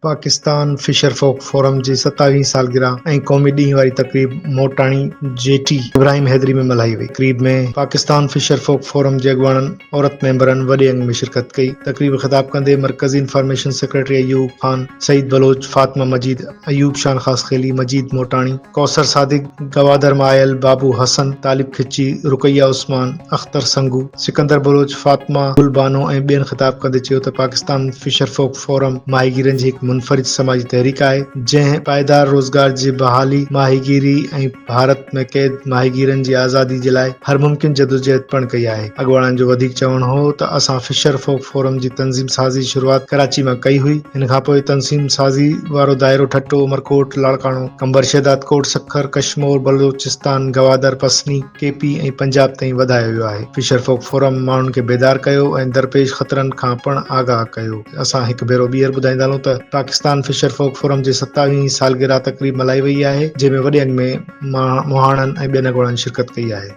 Pakistan fisher folk forum جي ستاويهين سالگرهه ۽ قومي ڏينهن واري تقريب موٽاڻي جيٽي ابراهيم حيدري ۾ ملهائي وئي. تقريب ۾ پاڪستان فشر فوڪ فورم جي اڳواڻن، عورت ميمبرن وڏي انگ ۾ شرڪت ڪئي. تقريب خطاب ڪندي مرڪزي انفارميشن سيڪريٽري ايوب خان، سعيد بلوچ، فاطمه مجيد، ايوب شان خاصخيلي، مجيد موٽاڻي، ڪوثر صادق، گوادر مان آيل بابو حسن، طالب کچي، رقيه عثمان، اختر سنگو، سڪندر بلوچ، فاطمه گل بانو ۽ ٻين خطاب ڪندي چيو ته پاڪستان فشر فوڪ فورم ماهيگيرن جي هڪ منفرد سماجي تحريڪ آهي، جنهن پائيدار روزگار جي بحالي، ماهيگيري ۽ ڀارت ۾ قيد ماهيگيرن جي آزادي جي لاء هر ممڪن جدوجهد پڻ ڪئي آهي. اڳواڻن جو وڌيڪ چوڻ هو ته اسان فشر فوڪ فورم جي تنظيم سازي جي شروعات ڪراچي مان ڪئي هئي، ان کانپوء تنظيم سازي وارو دائرو ٺٽو، عمرڪوٽ، لاڙڪاڻو، قمبر شهدادڪوٽ، سکر، ڪشمور، بلوچستان، گوادر، پسني، ڪي پي ۽ پنجاب تائين وڌايو ويو آهي. فشر فوڪ فورم ماڻهن کي بيدار ڪيو ۽ درپيش خطرن کان پڻ آگاهه ڪيو. اسان هڪ ڀيرو ٻيهر ٻڌائيندا هلون ته پاڪستان فشر فوڪ فورم جي ستاويهين سالگرهه تقريب ملهائي وئي آهي جنهن ۾ وڏي انگ ۾ مهاڻن ۽ ٻين اڳواڻن شرڪت ڪئي آهي.